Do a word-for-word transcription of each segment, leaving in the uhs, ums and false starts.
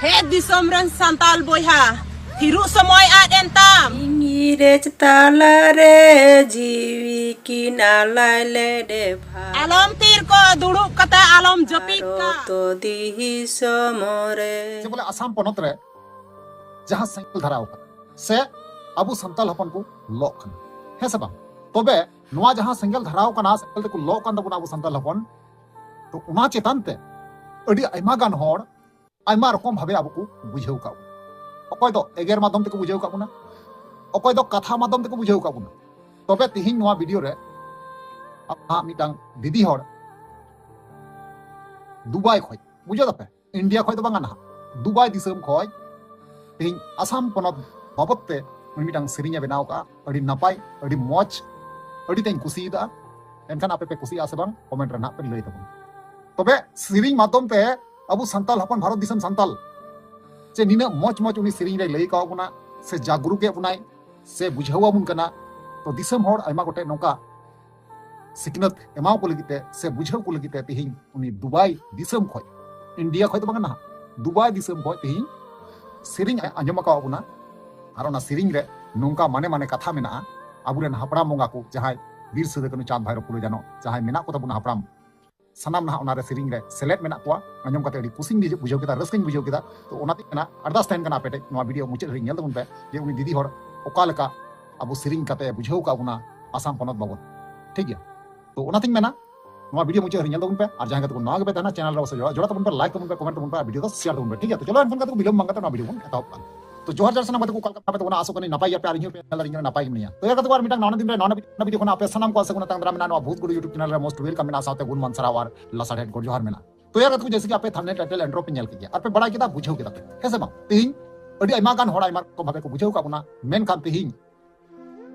ᱦᱮ ᱫᱤᱥᱚᱢ ᱨᱮᱱ ᱥᱟᱱᱛᱟᱞ ᱵᱚᱭᱦᱟ, ᱛᱷᱤᱨᱩᱜ ᱥᱚᱢᱚᱭ ᱟᱫ ᱮᱱ ᱛᱟᱢ᱾ ᱤᱝᱨᱮᱡᱽ ᱛᱟᱞᱟᱨᱮ ᱡᱤᱣᱤ ᱠᱤᱱ ᱟᱞᱟᱭ ᱞᱮᱫ ᱮ ᱵᱷᱟᱨᱚᱛ᱾ ᱟᱞᱚᱢ ᱛᱤᱨ ᱠᱚ, ᱫᱩᱲᱩᱵ ᱠᱟᱛᱮ ᱟᱞᱚᱢ ᱡᱟᱹᱯᱤᱫ ᱠᱟ᱾ ᱵᱷᱟᱨᱚᱛ ᱫᱤᱥᱚᱢ ᱨᱮ᱾ ᱥᱮ ᱵᱚᱞᱮ ᱟᱥᱟᱢ ᱯᱚᱱᱚᱛ ᱨᱮ ᱡᱟᱦᱟᱸ ᱥᱮᱸᱜᱮᱞ ᱫᱷᱟᱨᱟᱣ ᱠᱟᱱᱟ, ᱥᱮ ᱟᱵᱚ ᱥᱟᱱᱛᱟᱞ ᱦᱚᱯᱚᱱ ᱠᱚ ᱞᱚᱜ ᱠᱟᱱᱟ, ᱦᱮᱸ ᱥᱮ ᱵᱟᱝ? ᱛᱚᱵᱮ ᱱᱚᱣᱟ ᱡᱟᱦᱟᱸ ᱥᱮᱸᱜᱮᱞ ᱫᱷᱟᱨᱟᱣ ᱠᱟᱱᱟ, ᱥᱮᱸᱜᱮᱞ ᱛᱮᱠᱚ ᱞᱚᱜ ᱠᱟᱱ ᱛᱟᱵᱚᱱᱟ ᱟᱵᱚ ᱥᱟᱱᱛᱟᱞ ᱦᱚᱯᱚᱱ, ᱛᱚ ᱚᱱᱟ ᱪᱮᱛᱟᱱ ᱛᱮ ᱟᱹᱰᱤ ᱟᱭᱢᱟ ᱜᱟᱱ ᱦᱚᱲ ᱟᱭᱢᱟ ᱨᱚᱠᱚᱢ ᱵᱷᱟᱵᱮ ᱟᱵᱚ ᱠᱚ ᱵᱩᱡᱷᱟᱹᱣ ᱠᱟᱜ ᱵᱚᱱᱟ᱾ ᱚᱠᱚᱭ ᱫᱚ ᱮᱜᱮᱨ ᱢᱟᱫᱽᱫᱷᱚᱢ ᱛᱮᱠᱚ ᱵᱩᱡᱷᱟᱹᱣ ᱠᱟᱜ ᱵᱚᱱᱟ, ᱚᱠᱚᱭ ᱫᱚ ᱠᱟᱛᱷᱟ ᱢᱟᱫᱽᱫᱷᱚᱢ ᱛᱮᱠᱚ ᱵᱩᱡᱷᱟᱹᱣ ᱠᱟᱜ ᱵᱚᱱᱟ᱾ ᱛᱚᱵᱮ ᱛᱤᱦᱤᱧ ᱱᱚᱣᱟ ᱵᱷᱤᱰᱤᱭᱳ ᱨᱮ ᱟᱵᱚ ᱦᱟᱸᱜ ᱢᱤᱫᱴᱟᱝ ᱫᱤᱫᱤ ᱦᱚᱲ ᱫᱩᱵᱟᱭ ᱠᱷᱚᱡ, ᱵᱩᱡᱷᱟᱹᱣ ᱫᱟᱯᱮ, ᱤᱱᱰᱤᱭᱟ ᱠᱷᱚᱡ ᱫᱚ ᱵᱟᱝᱟ ᱱᱟᱦᱟᱜ, ᱫᱩᱵᱟᱭ ᱫᱤᱥᱚᱢ ᱠᱷᱚᱡ ᱛᱤᱦᱤᱧ ᱟᱥᱟᱢ ᱯᱚᱱᱚᱛ ᱵᱟᱵᱚᱫ ᱛᱮ ᱩᱱᱤ ᱢᱤᱫᱴᱟᱝ ᱥᱮᱨᱮᱧ ᱮ ᱵᱮᱱᱟᱣ ᱠᱟᱜᱼᱟ᱾ ᱟᱹᱰᱤ ᱱᱟᱯᱟᱭ, ᱟᱹᱰᱤ ᱢᱚᱡᱽ, ᱟᱹᱰᱤ ᱛᱮᱧ ᱠᱩᱥᱤᱭᱟᱫᱟ᱾ ᱮᱱᱠᱷᱟᱱ ᱟᱯᱮ ᱯᱮ ᱠᱩᱥᱤᱭᱟᱜᱼᱟ ᱥᱮ ᱵᱟᱝ, ᱠᱚᱢᱮᱱᱴ ᱨᱮ ᱱᱟᱦᱟᱜ ᱯᱮ ᱞᱟᱹᱭ ᱛᱟᱵᱚᱱᱟ᱾ ᱛᱚᱵᱮ ᱥᱮᱨᱮᱧ ᱢᱟᱫᱽᱫᱷᱚᱢ ᱛᱮ ᱟᱵᱚ ᱥᱟᱱᱛᱟᱞ ᱦᱚᱯᱚᱱ, ᱵᱷᱟᱨᱚᱛ ᱫᱤᱥᱚᱢ ᱥᱟᱱᱛᱟᱞ, ᱪᱮ ᱱᱤᱱᱟᱹᱜ ᱢᱚᱡᱽ ᱢᱚᱡᱽ ᱩᱱᱤ ᱥᱮᱨᱮᱧ ᱨᱮᱭ ᱞᱟᱹᱭ ᱠᱟᱣ ᱵᱚᱱᱟ, ᱥᱮ ᱡᱟᱜᱽᱨᱩᱠ ᱮᱫ ᱵᱚᱱᱟᱭ, ᱥᱮ ᱵᱩᱡᱷᱟᱹᱣ ᱟᱵᱚᱱ ᱠᱟᱱᱟ᱾ ᱛᱚ ᱫᱤᱥᱚᱢ ᱦᱚᱲ ᱟᱭᱢᱟ ᱜᱚᱴᱮᱡ ᱱᱚᱝᱠᱟ ᱥᱤᱠᱷᱱᱟᱹᱛ ᱮᱢᱟᱣ ᱠᱚ ᱞᱟᱹᱜᱤᱫ ᱛᱮ, ᱥᱮ ᱵᱩᱡᱷᱟᱹᱣ ᱠᱚ ᱞᱟᱹᱜᱤᱫ ᱛᱮ ᱛᱤᱦᱤᱧ ᱩᱱᱤ ᱫᱩᱵᱟᱭ ᱫᱤᱥᱚᱢ ᱠᱷᱚᱡ, ᱤᱱᱰᱤᱭᱟ ᱠᱷᱚᱡ ᱫᱚ ᱵᱟᱝᱟ ᱱᱟᱦᱟᱜ, ᱫᱩᱵᱟᱭ ᱫᱤᱥᱚᱢ ᱠᱷᱚᱡ ᱛᱤᱦᱤᱧ ᱥᱮᱨᱮᱧ ᱟᱸᱡᱚᱢ ᱟᱠᱟᱣ ᱵᱚᱱᱟ᱾ ᱟᱨ ᱚᱱᱟ ᱥᱮᱨᱮᱧ ᱨᱮ ᱱᱚᱝᱠᱟ ᱢᱟᱱᱮ ᱢᱟᱱᱮ ᱠᱟᱛᱷᱟ ᱢᱮᱱᱟᱜᱼᱟ᱾ ᱟᱵᱚᱨᱮᱱ ᱦᱟᱯᱲᱟᱢ ᱵᱚᱸᱜᱟ ᱠᱚ ᱡᱟᱦᱟᱸᱭ ᱵᱤᱨ ᱥᱤᱫᱩ ᱠᱟᱹᱱᱩ ᱪᱟᱸᱫᱽ ᱵᱷᱟᱭᱨᱳ ᱯᱷᱩᱞᱳ ᱡᱷᱟᱱᱚ ᱡᱟᱦᱟᱸᱭ ᱢᱮᱱᱟᱜ ᱠᱚ ᱛᱟᱵᱚᱱᱟ ᱦᱟᱯᱲᱟᱢ, ᱥᱟᱱᱟᱢ ᱱᱟᱦᱟᱜ ᱚᱱᱟᱨᱮ ᱥᱮᱨᱮᱧ ᱨᱮ ᱥᱮᱞᱮᱫ ᱢᱮᱱᱟᱜ ᱠᱚᱣᱟ᱾ ᱟᱸᱡᱚᱢ ᱠᱟᱛᱮ ᱟᱹᱰᱤ ᱠᱩᱥᱤᱧ ᱵᱩᱡᱷᱟᱹᱣ, ᱵᱩᱡᱷᱟᱹᱣ ᱠᱮᱫᱟ, ᱨᱟᱹᱥᱠᱟᱹᱧ ᱵᱩᱡᱷᱟᱹᱣ ᱠᱮᱫᱟ᱾ ᱛᱚ ᱚᱱᱟᱛᱤᱧ ᱢᱮᱱᱟ, ᱟᱨᱫᱟᱥ ᱛᱟᱦᱮᱱ ᱠᱟᱱᱟ ᱟᱯᱮ ᱴᱷᱮᱡ, ᱱᱚᱣᱟ ᱵᱷᱤᱰᱤᱭᱳ ᱢᱩᱪᱟᱹᱫ ᱦᱟᱹᱵᱤᱡ ᱧᱮᱞ ᱛᱟᱵᱚᱱ ᱯᱮ ᱡᱮ ᱩᱱᱤ ᱫᱤᱫᱤ ᱦᱚᱲ ᱚᱠᱟ ᱞᱮᱠᱟ ᱟᱵᱚ ᱥᱮᱨᱮᱧ ᱠᱟᱛᱮ ᱵᱩᱡᱷᱟᱹᱣ ᱠᱟᱜ ᱵᱚᱱᱟ ᱟᱥᱟᱢ ᱯᱚᱱᱚᱛ ᱵᱟᱵᱚᱫ᱾ ᱴᱷᱤᱠ ᱜᱮᱭᱟ? ᱛᱚ ᱚᱱᱟᱛᱤᱧ ᱢᱮᱱᱟ, ᱱᱚᱣᱟ ᱵᱷᱤᱰᱤᱭᱳ ᱢᱩᱪᱟᱹᱫ ᱦᱟᱹᱵᱤᱡ ᱧᱮᱞ ᱛᱟᱵᱚᱱ ᱯᱮ᱾ ᱟᱨ ᱡᱟᱦᱟᱸᱭ ᱜᱟᱛᱮ ᱠᱚ ᱱᱟᱣᱟ ᱜᱮᱯᱮ ᱛᱟᱦᱮᱱᱟ, ᱪᱮᱱᱮᱞ ᱨᱮ ᱚᱵᱚᱥᱥᱳᱭ ᱡᱚᱲᱟᱣ, ᱡᱚᱲᱟᱣ ᱛᱟᱵᱚᱱ ᱯᱮ, ᱞᱟᱭᱤᱠ ᱛᱟᱵᱚᱱ ᱯᱮ, ᱠᱚᱢᱮᱱᱴ ᱛᱟᱵᱚᱱ ᱯᱮ, ᱟᱨ ᱵᱷᱤᱰᱤᱭᱳ ᱫᱚ ᱥᱮᱭᱟᱨ ᱛᱟᱵᱚᱱ ᱯᱮ᱾ ᱴᱷᱤᱠ ᱜᱮᱭᱟ? ᱛᱚ ᱪᱚᱞᱚ ᱮᱱᱠᱷᱟᱱ ᱜᱟᱛᱮ ᱠᱚ, ᱵᱤᱞᱚᱢ ᱵᱟᱝ ᱠᱟᱛᱮ ᱱᱚᱣᱟ ᱵᱷᱤᱰᱤᱭᱳ ᱵᱚᱱ ᱮᱛᱚᱦᱚᱵ ᱠᱟᱜᱼᱟ᱾ ᱛᱚ ᱡᱚᱦᱟᱨ ᱡᱚᱦᱟᱨ ᱥᱟᱱᱟᱢ ᱜᱟᱛᱮ ᱠᱚ, ᱚᱠᱟ ᱞᱮᱠᱟ ᱢᱮᱱᱟᱜ ᱯᱮ ᱛᱟᱵᱚᱱᱟ? ᱟᱥᱚᱜ ᱠᱟᱹᱱᱟᱹᱧ ᱱᱟᱯᱟᱭ ᱜᱮᱭᱟᱯᱮ ᱟᱨ ᱤᱧ ᱦᱚᱸ ᱯᱮ ᱧᱮᱞ ᱫᱟᱲᱮ, ᱤᱧ ᱦᱚᱸ ᱱᱟᱯᱟᱭ ᱜᱮ ᱢᱮᱱᱟᱜᱼᱟ᱾ ᱛᱚ ᱭᱟ ᱜᱟᱛᱮ ᱠᱚ, ᱟᱨ ᱢᱤᱫᱴᱟᱝ ᱱᱟᱣᱟ ᱫᱤᱱ ᱨᱮ ᱱᱟᱣᱟ ᱵᱷᱤᱰᱤᱭᱳ ᱠᱷᱚᱱ ᱟᱯᱮ ᱥᱟᱱᱟᱢ ᱠᱚ ᱟᱥᱟ ᱠᱚ ᱛᱟᱝ ᱫᱟᱨᱟᱢ ᱢᱮᱱᱟᱜᱼᱟ᱾ ᱱᱚᱣᱟ ᱵᱷᱩᱛ ᱜᱩᱰᱩ YouTube ᱪᱮᱱᱮᱞ ᱨᱮ most welcome ᱢᱮᱱᱟᱜᱼᱟ, ᱥᱟᱶᱛᱮ ᱜᱩᱱ ᱢᱟᱱ ᱥᱟᱨᱦᱟᱣ ᱟᱨ ᱞᱟᱥᱟᱲᱦᱮᱫ ᱜᱚᱰ ᱡᱚᱦᱟᱨ ᱢᱮᱱᱟᱜᱼᱟ᱾ ᱛᱚ ᱭᱟ ᱜᱟᱛᱮ ᱠᱚ, ᱡᱮᱭᱥᱮ ᱠᱤ ᱟᱯᱮ ᱛᱷᱟᱢᱵᱱᱮᱞ, ᱴᱟᱭᱴᱮᱞ, ᱤᱱᱴᱨᱳ ᱯᱮ ᱧᱮᱞ ᱠᱮᱫ ᱜᱮᱭᱟ ᱟᱨ ᱯᱮ ᱵᱟᱲᱟᱭ ᱠᱮᱫᱟ, ᱵᱩᱡᱷᱟᱹᱣ ᱠᱮᱫᱟ ᱯᱮ, ᱦᱮᱸ ᱥᱮ ᱵᱟᱝ? ᱛᱤᱦᱤᱧ ᱟᱹᱰᱤ ᱟᱭᱢᱟ ᱜᱟᱱ ᱦᱚᱲ ᱟᱭᱢᱟ ᱨᱚᱠᱚᱢ ᱵᱷᱟᱵᱮ ᱠᱚ ᱵᱩᱡᱷᱟᱹᱣ ᱠᱟᱜ ᱵᱚᱱᱟ, ᱢᱮᱱᱠᱷᱟᱱ ᱛᱤᱦᱤᱧ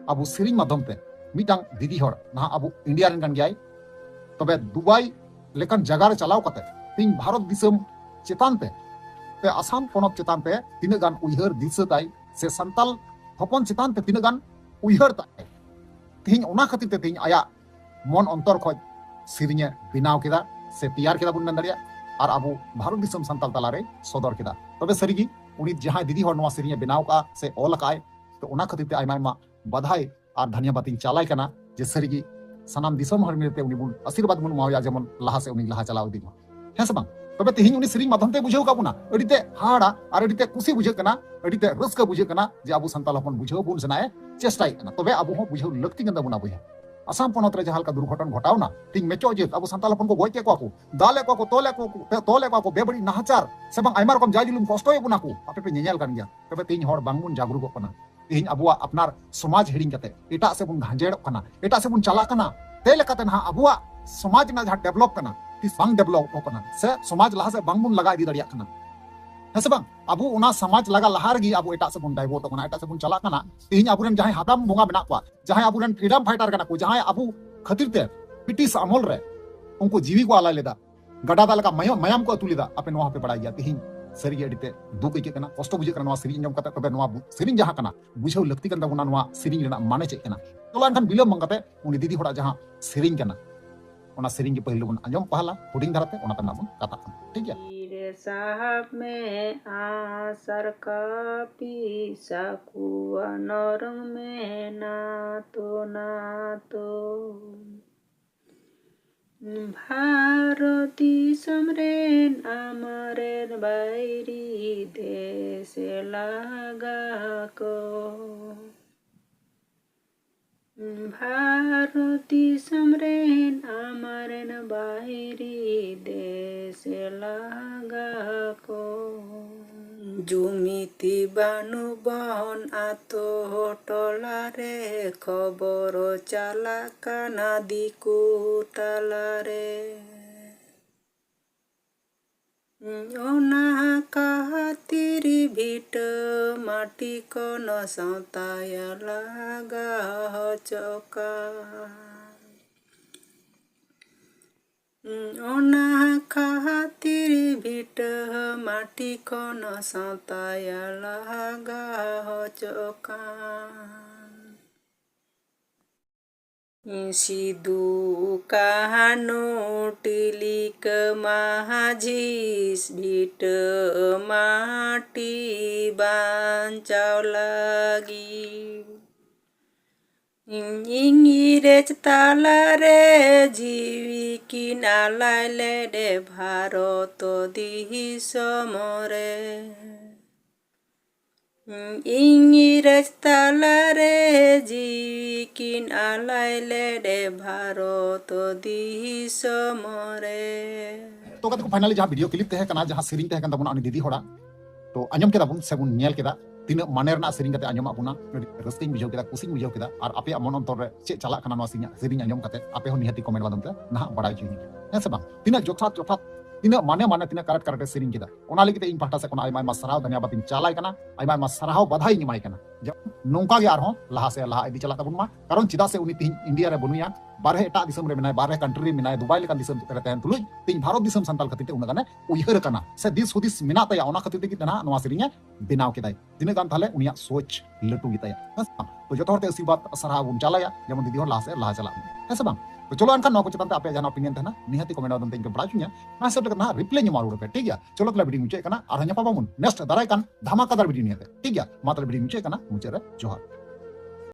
ᱟᱵᱚ ᱥᱮᱨᱮᱧ ᱢᱟᱫᱽᱫᱷᱚᱢ ᱛᱮ ᱢᱤᱫᱴᱟᱝ ᱫᱤᱫᱤ ᱦᱚᱲ, ᱱᱟᱦᱟᱜ ᱟᱵᱚ ᱤᱱᱰᱤᱭᱟ ᱨᱮᱱ ᱠᱟᱱ ᱜᱮᱭᱟᱭ, ᱛᱚᱵᱮ ᱫᱩᱵᱟᱭ ᱞᱮᱠᱟᱱ ᱡᱟᱭᱜᱟ ᱨᱮ ᱪᱟᱞᱟᱣ ᱠᱟᱛᱮ ᱛᱤᱦᱤᱧ ᱵᱷᱟᱨᱚᱛ ᱫᱤᱥᱚᱢ ᱪᱮᱛᱟᱱ ᱛᱮ, ᱥᱮ ᱟᱥᱟᱢ ᱯᱚᱱᱚᱛ ᱪᱮᱛᱟᱱ ᱛᱮ ᱛᱤᱱᱟᱹᱜ ᱜᱟᱱ ᱩᱭᱦᱟᱹᱨ ᱫᱤᱥᱟᱹ ᱛᱟᱭ, ᱥᱮ ᱥᱟᱱᱛᱟᱞ ᱦᱚᱯᱚᱱ ᱪᱮᱛᱟᱱ ᱛᱮ ᱛᱤᱱᱟᱹᱜ ᱜᱟᱱ ᱩᱭᱦᱟᱹᱨ ᱛᱟᱭ, ᱛᱤᱦᱤᱧ ᱚᱱᱟ ᱠᱷᱟᱹᱛᱤᱨ ᱛᱮ ᱛᱤᱦᱤᱧ ᱟᱭᱟᱜ ᱢᱚᱱ ᱚᱱᱛᱚᱨ ᱠᱷᱚᱡ ᱥᱮᱨᱮᱧ ᱮ ᱵᱮᱱᱟᱣ ᱠᱮᱫᱟ, ᱥᱮ ᱛᱮᱭᱟᱨ ᱠᱮᱫᱟ ᱵᱚᱱ ᱢᱮᱱ ᱫᱟᱲᱮᱭᱟᱜᱼᱟ᱾ ᱟᱨ ᱟᱵᱚ ᱵᱷᱟᱨᱚᱛ ᱫᱤᱥᱚᱢ ᱥᱟᱱᱛᱟᱲ ᱛᱟᱞᱟᱨᱮ ᱥᱚᱫᱚᱨ ᱠᱮᱫᱟ᱾ ᱛᱚᱵᱮ ᱥᱟᱹᱨᱤᱜᱮ ᱩᱱᱤ ᱡᱟᱦᱟᱸᱭ ᱫᱤᱫᱤ ᱦᱚᱲ ᱱᱚᱣᱟ ᱥᱮᱨᱮᱧ ᱮ ᱵᱮᱱᱟᱣ ᱠᱟᱜᱼᱟ ᱥᱮ ᱚᱞ ᱟᱠᱟᱫ ᱟᱭ, ᱛᱚ ᱚᱱᱟ ᱠᱷᱟᱹᱛᱤᱨ ᱛᱮ ᱟᱭᱢᱟ ᱟᱭᱢᱟ ᱵᱟᱫᱷᱟᱭ ᱟᱨ ᱫᱷᱟᱱᱭᱟᱵᱟᱫ ᱤᱧ ᱪᱟᱞᱟᱭ ᱠᱟᱱᱟ ᱡᱮ ᱥᱟᱹᱨᱤᱜᱮ ᱥᱟᱱᱟᱢ ᱫᱤᱥᱚᱢ ᱦᱚᱲ ᱢᱤᱞᱮᱛᱮ ᱩᱱᱤ ᱵᱚᱱ ᱟᱥᱤᱨᱵᱟᱫ ᱵᱚᱱ ᱮᱢᱟᱣᱟᱭᱟ, ᱡᱮᱢᱚᱱ ᱞᱟᱦᱟ ᱥᱮᱫ ᱩᱱᱤ ᱞᱟᱦᱟ ᱪᱟᱞᱟᱣ ᱤᱫᱤᱜ ᱢᱟ᱾ ᱦᱮᱸ ᱥᱮ ᱵᱟᱝ? ᱛᱚᱵᱮ ᱛᱮᱦᱮᱧ ᱩᱱᱤ ᱥᱮᱨᱮᱧ ᱢᱟᱫᱽᱫᱷᱚᱢ ᱛᱮ ᱵᱩᱡᱷᱟᱹᱣ ᱠᱟᱜ ᱵᱚᱱᱟ, ᱟᱹᱰᱤ ᱛᱮ ᱦᱟᱦᱟᱲᱟ ᱟᱨ ᱟᱹᱰᱤ ᱛᱮ ᱠᱩᱥᱤ ᱵᱩᱡᱷᱟᱹᱜ ᱠᱟᱱᱟ, ᱟᱹᱰᱤ ᱛᱮ ᱨᱟᱹᱥᱠᱟᱹ ᱵᱩᱡᱷᱟᱹᱜ ᱠᱟᱱᱟ ᱡᱮ ᱟᱵᱚ ᱥᱟᱱᱛᱟᱲ ᱦᱚᱯᱚᱱ ᱵᱩᱡᱷᱟᱹᱣ ᱵᱚᱱ ᱥᱮᱱᱟᱭ ᱪᱮᱥᱴᱟᱭᱮᱫ ᱠᱟᱱᱟ᱾ ᱛᱚᱵᱮ ᱟᱵᱚ ᱦᱚᱸ ᱵᱩᱡᱷᱟᱹᱣ ᱞᱟᱹᱠᱛᱤ ᱠᱟᱱ ᱛᱟᱵᱚᱱᱟ ᱵᱚᱭᱦᱟ᱾ ᱟᱥᱟᱢ ᱯᱚᱱᱚᱛ ᱨᱮ ᱡᱟᱦᱟᱸ ᱞᱮᱠᱟ ᱫᱩᱨᱜᱷᱚᱴᱚᱱ ᱜᱷᱚᱴᱟᱣᱱᱟ, ᱛᱮᱦᱮᱧ ᱢᱮᱪᱚᱜ ᱡᱟᱹᱛ ᱟᱵᱚ ᱥᱟᱱᱛᱟᱲ ᱦᱚᱯᱚᱱ ᱠᱚ ᱜᱚᱡ ᱠᱮᱫ ᱠᱚᱣᱟ ᱠᱚ, ᱫᱟᱞᱮᱫ ᱠᱚᱣᱟ ᱠᱚ, ᱛᱚᱞᱮᱫ ᱠᱚᱣᱟ ᱠᱚ, ᱛᱚᱞᱮᱫ ᱠᱚᱣᱟ ᱠᱚ, ᱵᱮᱵᱟᱹᱲᱤᱡ ᱱᱟᱦᱟᱪᱟᱨ ᱥᱮ ᱵᱟᱝ ᱟᱭᱢᱟ ᱨᱚᱠᱚᱢ ᱡᱟᱭ ᱡᱩᱞᱩᱢ ᱠᱚᱥᱴᱚᱭᱮᱫ ᱵᱚᱱᱟ ᱠᱚ, ᱟᱯᱮ ᱯᱮ ᱧᱮᱧᱮᱞ ᱠᱟᱱ ᱜᱮᱭᱟ᱾ ᱛᱚᱵᱮ ᱛᱮᱦᱮᱧ ᱦᱚᱲ ᱵᱟᱝᱵᱚᱱ ᱡᱟᱜᱽᱨᱩᱠᱚᱜ ᱠᱟᱱᱟ᱾ ᱛᱮᱦᱮᱧ ᱟᱵᱚᱣᱟᱜ ᱟᱯᱱᱟᱨ ᱥᱚᱢᱟᱡᱽ ᱦᱤᱲᱤᱧ ᱠᱟᱛᱮ ᱮᱴᱟᱜ ᱥᱮᱫ ᱵᱚᱱ ᱜᱷᱟᱸᱡᱮᱲᱚᱜ ᱠᱟᱱᱟ, ᱮᱴᱟᱜ ᱥᱮᱫ ᱵᱚᱱ ᱪᱟᱞᱟᱜ ᱠᱟᱱᱟ᱾ ᱛᱮ ᱞᱮᱠᱟᱛᱮ ᱱᱟᱦᱟᱜ ᱟᱵᱚᱣᱟᱜ ᱥᱚᱢᱟᱡᱽ ᱨᱮᱱᱟᱜ ᱡᱟᱦᱟᱸ ᱰᱮᱵᱷᱞᱚᱯ ᱠᱟᱱᱟ, ᱛᱤᱥ ᱵᱟᱝ ᱰᱮᱵᱷᱞᱚᱯᱚᱜ ᱠᱟᱱᱟ ᱥᱮ ᱥᱚᱢᱟᱡᱽ ᱞᱟᱦᱟ ᱥᱮᱫ ᱵᱟᱝᱵᱚᱱ ᱞᱟᱜᱟ ᱤᱫᱤ ᱫᱟᱲᱮᱭᱟᱜ ᱠᱟᱱᱟ᱾ ᱦᱮᱸ ᱥᱮ ᱵᱟᱝ? ᱟᱵᱚ ᱚᱱᱟ ᱥᱚᱢᱟᱡᱽ ᱞᱟᱜᱟ ᱞᱟᱦᱟ ᱨᱮᱜᱮ ᱟᱵᱚ ᱮᱴᱟᱜ ᱥᱮᱫ ᱵᱚᱱ ᱰᱟᱭᱵᱷᱟᱨᱴᱚᱜ ᱠᱟᱱᱟ, ᱮᱴᱟᱜ ᱥᱮᱫ ᱵᱚᱱ ᱪᱟᱞᱟᱜ ᱠᱟᱱᱟ᱾ ᱛᱮᱦᱮᱧ ᱟᱵᱚᱨᱮᱱ ᱡᱟᱦᱟᱸᱭ ᱦᱟᱫᱟᱢ ᱵᱚᱸᱜᱟ ᱢᱮᱱᱟᱜ ᱠᱚᱣᱟ, ᱡᱟᱦᱟᱸᱭ ᱟᱵᱚᱨᱮᱱ ᱯᱷᱨᱤᱰᱚᱢ ᱯᱷᱟᱭᱴᱟᱨ ᱠᱟᱱᱟ ᱠᱚ, ᱡᱟᱦᱟᱸᱭ ᱟᱵᱚ ᱠᱷᱟᱹᱛᱤᱨ ᱛᱮ ᱵᱨᱤᱴᱤᱥ ᱟᱢᱚᱞ ᱨᱮ ᱩᱱᱠᱩ ᱡᱤᱣᱤ ᱠᱚ ᱟᱞᱟᱭ ᱞᱮᱫᱟ, ᱜᱟᱰᱟ ᱫᱟᱜ ᱞᱮᱠᱟ ᱢᱟᱭᱟᱢ, ᱢᱟᱭᱟᱢ ᱠᱚ ᱟᱹᱛᱩ ᱞᱮᱫᱟ, ᱟᱯᱮ ᱱᱚᱣᱟ ᱦᱚᱸᱯᱮ ᱵᱟᱲᱟᱭ ᱜᱮᱭᱟ᱾ ᱛᱮᱦᱮᱧ ᱥᱟᱹᱨᱤᱜᱮ ᱟᱹᱰᱤ ᱛᱮ ᱫᱩᱠ ᱟᱹᱭᱠᱟᱹᱜ ᱠᱟᱱᱟ, ᱠᱚᱥᱴᱚ ᱵᱩᱡᱷᱟᱹᱜ ᱠᱟᱱᱟ ᱱᱚᱣᱟ ᱥᱮᱨᱮᱧ ᱟᱸᱡᱚᱢ ᱠᱟᱛᱮ᱾ ᱛᱚᱵᱮ ᱱᱚᱣᱟ ᱵᱩ-, ᱥᱮᱨᱮᱧ ᱡᱟᱦᱟᱸ ᱠᱟᱱᱟ, ᱵᱩᱡᱷᱟᱹᱣ ᱞᱟᱹᱠᱛᱤ ᱠᱟᱱ ᱛᱟᱵᱚᱱᱟ ᱱᱚᱣᱟ ᱥᱮᱨᱮᱧ ᱨᱮᱱᱟᱜ ᱢᱟᱱᱮ ᱪᱮᱫ ᱠᱟᱱᱟ᱾ ᱪᱚᱞᱚ ᱮᱱᱠᱷᱟᱱ ᱵᱤᱞᱚᱢ ᱵᱟᱝ ᱠᱟᱛᱮ ᱩᱱᱤ ᱫᱤᱫᱤ ᱦᱚᱲᱟᱜ ᱡᱟᱦᱟᱸ ᱥᱮᱨᱮᱧ ᱠᱟᱱᱟ, ᱚᱱᱟ ᱥᱮᱨᱮᱧ ᱜᱮ ᱯᱟᱹᱦᱤᱞ ᱫᱚᱵᱚᱱ ᱟᱸᱡᱚᱢ ᱯᱟᱦᱞᱟ, ᱦᱩᱰᱤᱧ ᱫᱷᱟᱨᱟᱛᱮ, ᱚᱱᱟ ᱛᱟᱭᱚᱢ ᱵᱚᱱ ᱠᱟᱛᱷᱟᱜ ᱠᱟᱱᱟ᱾ ᱴᱷᱤᱠ ᱜᱮᱭᱟ? ᱛᱤᱨᱮ ᱥᱟᱦᱟᱵ ᱢᱮ ᱟᱥᱟᱨ ᱠᱟᱹᱯᱤ, ᱥᱟᱹᱠᱩᱣᱟ ᱱᱚᱨᱚᱝ ᱢᱮ ᱱᱟᱛᱚ ᱱᱟᱛᱚ᱾ ᱵᱷᱟᱨᱚᱛ ᱫᱤᱥᱚᱢ ᱨᱮᱱ ᱟᱢᱨᱮᱱ ᱵᱟᱹᱭᱨᱤ ᱫᱮᱥ ᱞᱟᱜᱟ ᱠᱚ᱾ ᱵᱷᱟᱨᱚᱛ ᱫᱤᱥᱚᱢ ᱨᱮᱱ ᱟᱢᱨᱮᱱ ᱵᱟᱹᱭᱨᱤ ᱫᱮᱥ ᱞᱟᱜᱟ ᱠᱚ᱾ ᱡᱩᱢᱤᱛᱤ ᱵᱟᱹᱱᱩᱜ ᱵᱚᱱ ᱟᱛᱳ ᱴᱚᱞᱟ ᱨᱮ, ᱠᱷᱚᱵᱚᱨ ᱪᱟᱞᱟᱜ ᱠᱟᱱᱟ ᱫᱤᱠᱩ ᱛᱟᱞᱟ ᱨᱮ᱾ ᱚᱱᱟ ᱠᱷᱟᱹᱛᱤᱨ ᱵᱷᱤᱴᱟᱹ ᱢᱟᱹᱴᱤ ᱠᱷᱚᱱ ᱥᱟᱶᱛᱟᱭᱟ ᱞᱟᱜᱟ ᱦᱚᱪᱚ ᱠᱟᱱ᱾ ᱚᱱᱟ ᱠᱷᱟᱹᱛᱤᱨ ᱵᱷᱤᱴᱟᱹ ᱢᱟᱹᱴᱤ ᱠᱷᱚᱱ ᱥᱟᱶᱛᱟᱭᱟ ᱞᱟᱜᱟ ᱦᱚᱪᱚ ᱠᱟᱱ᱾ ᱥᱤᱫᱩ ᱠᱟᱹᱱᱦᱩ ᱛᱤᱞᱠᱟᱹ ᱢᱟᱹᱡᱷᱤ ᱵᱷᱤᱴᱟᱹ ᱢᱟᱹᱴᱤ ᱵᱟᱧᱪᱟᱣ ᱞᱟᱹᱜᱤᱫ᱾ ᱤᱝᱨᱮᱡᱽ ᱛᱟᱞᱟᱨᱮ ᱡᱤᱣᱤ ᱠᱤᱱ ᱟᱞᱟᱭ ᱞᱮᱫ ᱵᱷᱟᱨᱚᱛ ᱫᱤᱥᱚᱢ ᱨᱮ᱾ ᱤᱝᱨᱮᱡᱽ ᱛᱟᱞᱟᱨᱮ ᱡᱤᱣᱤ ᱠᱤᱱ ᱟᱞᱟᱭ ᱞᱮᱫ ᱵᱷᱟᱨᱚᱛ ᱫᱤᱥᱚᱢ ᱨᱮ᱾ ᱛᱚ ᱜᱟᱛᱮ ᱠᱚ, finally ᱡᱟᱦᱟᱸ video clip ᱛᱟᱦᱮᱸ ᱠᱟᱱᱟ, ᱡᱟᱦᱟᱸ ᱥᱮᱨᱮᱧ ᱛᱟᱦᱮᱸ ᱠᱟᱱ ᱛᱟᱵᱚᱱᱟ ᱩᱱᱤ ᱫᱤᱫᱤ ᱦᱚᱲᱟᱜ, ᱛᱚ ᱟᱸᱡᱚᱢ ᱠᱮᱫᱟ ᱵᱚᱱ ᱥᱮ ᱵᱚᱱ ᱧᱮᱞ ᱠᱮᱫᱟ, ᱛᱤᱱᱟᱹᱜ ᱢᱟᱱᱮ ᱨᱮᱱᱟᱜ ᱥᱮᱨᱮᱧ ᱠᱟᱛᱮ ᱟᱸᱡᱚᱢᱟᱜ ᱵᱚᱱᱟ, ᱟᱹᱰᱤ ᱨᱟᱹᱥᱠᱟᱹᱧ ᱵᱩᱡᱷᱟᱹᱣ ᱠᱮᱫᱟ, ᱠᱩᱥᱤᱧ ᱵᱩᱡᱷᱟᱹᱣ ᱠᱮᱫᱟ᱾ ᱟᱨ ᱟᱯᱮᱭᱟᱜ ᱢᱚᱱ ᱚᱱᱛᱚᱨ ᱨᱮ ᱪᱮᱫ ᱪᱟᱞᱟᱜ ᱠᱟᱱᱟ ᱱᱚᱣᱟ ᱥᱮᱨᱮᱧ, ᱥᱮᱨᱮᱧ ᱟᱸᱡᱚᱢ ᱠᱟᱛᱮ, ᱟᱯᱮ ᱦᱚᱸ ᱱᱤᱦᱟᱹᱛᱤ comment ᱢᱟᱫᱽᱫᱷᱚᱢ ᱛᱮ ᱱᱟᱦᱟᱜ ᱵᱟᱲᱟᱭ ᱦᱚᱪᱚᱧ ᱯᱮ, ᱦᱮᱸ ᱥᱮ ᱵᱟᱝ? ᱛᱤᱱᱟᱹᱜ ᱡᱚᱛᱷᱟᱛ ᱡᱚᱛᱷᱟᱛ, ᱛᱤᱱᱟᱹᱜ ᱢᱟᱱᱮ ᱢᱟᱱᱮ, ᱛᱤᱱᱟᱹᱜ correct correct ᱮ ᱥᱮᱨᱮᱧ ᱠᱮᱫᱟ᱾ ᱚᱱᱟ ᱞᱟᱹᱜᱤᱫ ᱛᱮ ᱤᱧ ᱯᱟᱦᱴᱟ ᱥᱮᱫ ᱠᱷᱚᱱ ᱟᱭᱢᱟ ᱟᱭᱢᱟ ᱥᱟᱨᱦᱟᱣ, ᱫᱷᱟᱱᱭᱟᱵᱟᱫ ᱤᱧ ᱪᱟᱞᱟᱭ ᱠᱟᱱᱟ, ᱟᱭᱢᱟ ᱟᱭᱢᱟ ᱥᱟᱨᱦᱟᱣ ᱵᱟᱫᱷᱟᱭ ᱤᱧ ᱮᱢᱟᱭ ᱠᱟᱱᱟ᱾ ᱡᱮ ᱱᱚᱝᱠᱟ ᱜᱮ ᱟᱨᱦᱚᱸ ᱞᱟᱦᱟ ᱥᱮᱫ ᱞᱟᱦᱟ ᱤᱫᱤ ᱪᱟᱞᱟᱜ ᱛᱟᱵᱚᱱ ᱢᱟ, ᱠᱟᱨᱚᱱ ᱪᱮᱫᱟᱜ ᱥᱮ ᱩᱱᱤ ᱛᱮᱦᱮᱧ ᱤᱱᱰᱤᱭᱟ ᱨᱮ ᱵᱟᱹᱱᱩᱭᱟ, ᱵᱟᱨᱦᱮ ᱮᱴᱟᱜ ᱫᱤᱥᱚᱢ ᱨᱮ ᱢᱮᱱᱟᱭ, ᱵᱟᱨᱦᱮ country ᱨᱮ ᱢᱮᱱᱟᱭ, ᱫᱩᱵᱟᱭ ᱞᱮᱠᱟᱱ ᱫᱤᱥᱚᱢ ᱨᱮ ᱛᱟᱦᱮᱱ ᱛᱩᱞᱩᱡ ᱛᱮᱦᱮᱧ ᱵᱷᱟᱨᱚᱛ ᱫᱤᱥᱚᱢ ᱥᱟᱱᱛᱟᱲ ᱠᱷᱟᱹᱛᱤᱨ ᱛᱮ ᱩᱱᱟᱹᱜ ᱜᱟᱱᱮ ᱩᱭᱦᱟᱹᱨ ᱟᱠᱟᱱᱟ ᱥᱮ ᱫᱤᱥ ᱦᱩᱫᱤᱥ ᱢᱮᱱᱟᱜ ᱛᱟᱭᱟ, ᱚᱱᱟ ᱠᱷᱟᱹᱛᱤᱨ ᱛᱮᱜᱮ ᱱᱟᱦᱟᱜ ᱱᱚᱣᱟ ᱥᱮᱨᱮᱧ ᱮ ᱵᱮᱱᱟᱣ ᱠᱮᱫᱟᱭ᱾ ᱛᱤᱱᱟᱹᱜ ᱜᱟᱱ ᱛᱟᱦᱞᱮ ᱩᱱᱤᱭᱟᱜ ᱥᱳᱪ ᱞᱟᱹᱴᱩ ᱜᱮᱛᱟᱭᱟ, ᱦᱮᱸ ᱥᱮ ᱵᱟᱝ? ᱛᱚ ᱡᱚᱛᱚ ᱦᱚᱲ ᱛᱮ ᱟᱥᱤᱨᱵᱟᱫ ᱥᱟᱨᱦᱟᱣ ᱵᱚᱱ ᱪᱟᱞᱟᱭᱟ, ᱡᱮᱢᱚᱱ ᱫᱤᱫᱤ ᱦᱚᱲ ᱞᱟᱦᱟ ᱥᱮᱫ ᱞᱟᱦᱟ ᱪᱟᱞᱟᱜ ᱢᱟ, ᱦᱮᱸ ᱥᱮ ᱵᱟᱝ? ᱛᱚ ᱪᱚᱞᱚ ᱮᱱᱠᱷᱟᱱ ᱱᱚᱣᱟ ᱠᱚ ᱪᱮᱛᱟᱱ ᱛᱮ ᱟᱯᱮᱭᱟᱜ ᱡᱟᱦᱟᱱᱟᱜ opinion ᱛᱟᱦᱮᱱᱟ, ᱱᱤᱦᱟᱹᱛᱤ comment ᱢᱟᱫᱽᱫᱷᱚᱢ ᱛᱮ ᱤᱧ ᱯᱮ ᱵᱟᱲᱟᱭ ᱦᱚᱪᱚᱧᱟ᱾ ᱚᱱᱟ ᱦᱤᱥᱟᱹᱵ ᱞᱮᱠᱟ ᱱᱟᱦᱟᱜ reply ᱧᱟᱢᱟ ᱨᱩᱣᱟᱹᱲ ᱯᱮ, ᱴᱷᱤᱠ ᱜᱮᱭᱟ? ᱪᱚᱞᱚ ᱛᱟᱦᱞᱮ video ᱢᱩᱪᱟᱹᱫ ᱠᱟᱱᱟ, ᱟᱨᱦᱚᱸ ᱧᱟᱯᱟᱢ ᱟᱵᱚᱱ next ᱫᱟᱨᱟᱭ ᱠᱟᱱ ᱫᱷᱟᱢᱟᱠᱟᱫᱟᱨ video ᱱᱤᱭᱟᱹ ᱛᱮ, ᱴᱷᱤᱠ ᱜᱮᱭᱟ? ᱢᱟ ᱛᱟᱦᱞᱮ video ᱢᱩᱪᱟᱹᱫ ᱠᱟᱱᱟ, ᱢᱩᱪᱟᱹᱫ ᱨᱮ ᱡᱚᱦᱟᱨ᱾